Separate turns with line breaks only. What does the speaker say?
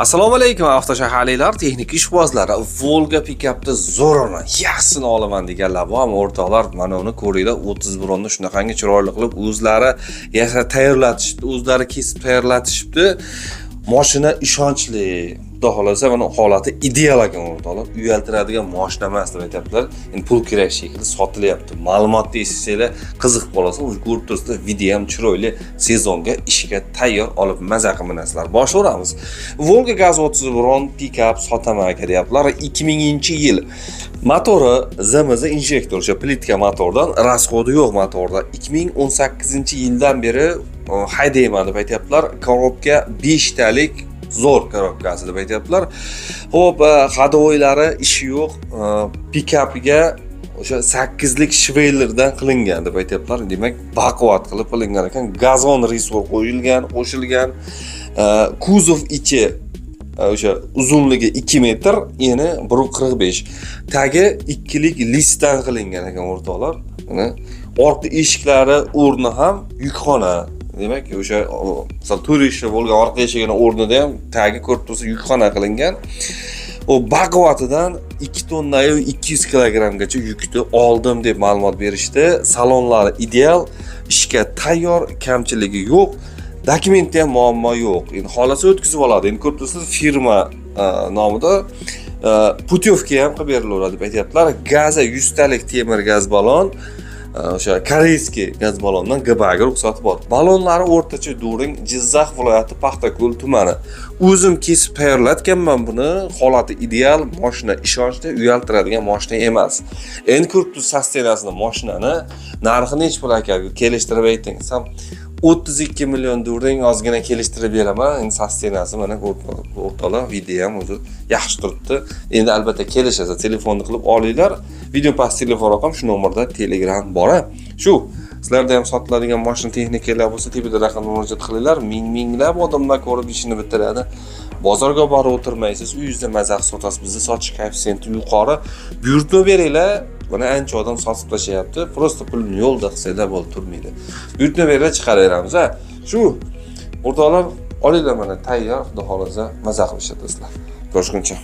Assalomu alaykum, avtoshaharliklar, texnik ishqibozlari. Volga pikapni zo'rini, yaxshisini olaman deganlar bormi, o'rtoqlar? Mana uni ko'ringlar, 31 onni shunaqangi chiroyli qilib o'zlari yasab tayyorlatishibdi, o'zlari kesib tayyorlatishibdi. Mashina ishonchli. Xudo xohlasa, mana holati ideal ekan, o'rtoqlar. Uyaltiradigan mashina emas deb aytyaptilar. Endi pul kerak shekilli sotilyapti. Ma'lumotni eshitsanglar qiziqib qolasiz. O'zi ko'rib turibsizlar, video ham chiroyli, sezonga ishga tayyor, olib maza qilib minasizlar. Boshlayveramiz. Volga Gaz 31 pikap sotaman aka deyaptilar. 2000-yil. Motori ZMZ injektor, o'sha plitka motordan, расход i yo'q motorda. 2018-yildan beri haydayman deb aytyaptilar. Korobka 5 talik zo'r korobkasi deb aytyaptilar. Xo'p, ходовой lari ishi yo'q. Pikapiga o'sha 8lik швеллер dan qilingan deb aytyaptilar. Demak, baquvvat qilib qilingan ekan. Gazon reссор qo'yilgan, qo'shilgan. Kuzov ichi o'sha uzunligi 2 metr, eni 1.45. Tagi ikkilik listdan qilingan ekan, o'rtoqlar. Mana orqa eshiklari o'rni ham yukxona. Demak, o'sha misol to'rt eshikli bo'lgan orqa eshigini o'rnida ham tagi ko'rib tursa yukxona qilingan. U baquvvatidan 2 tonnayu 200 kilogrammgacha yukni oldim deb ma'lumot berishdi. Salonlari ideal, ishga tayyor, kamchiligi yo'q. Dokumentda ham muammo yo'q. Endi xohlasa o'tkazib oladi. Endi ko'rib turibsiz, firma nomida путевка ham qilib berilaveradi deb aytyaptilar. Gaza 100 talik temir gaz balon, o'sha корейский gaz balondan ГБА ga ruxsati bor. Balonlari o'rtacha during, Jizzax viloyati Paxtako'l tumani. O'zim kesib tayyorlatganman buni. Holati ideal, mashina ishonchli, uyaltiradigan mashina emas. Endi ko'rib turibsiz состояние sini mashinani. Narxi nechi pul aka? Kelishtirib ayting. Desam, 32 million during, ozgina kelishtirib beraman. Endi состояние si mana o'rtoqlar, video ham o'zi yaxshi turibdi. Endi albatta kelishasa telefonni qilib olinglar. Video past telefon raqam shu nomerda Telegram bor. Shu sizlarda ham sotiladigan mashina texnikalar bo'lsa, tepada raqamga murojaat qilinglar. Ming minglab odamlar ko'rib ishini bitiradi. Bozorga borib o'tirmaysiz, uyingizda maza qilib sotasiz. Bizda sotish koeffitsiyenti yuqori. Buyurtma beringlar. Buni ancha odam sotib tashlayapti. Просто pulni yo'lda qilsanglar bo'ldi, turmaydi. Buyurtma beringlar, chiqaraveramiz, ha. Shu o'rtoqlar, olinglar mana tayyor, xudo xohlasa maza qilib ishlatasizlar. Ko'rishguncha.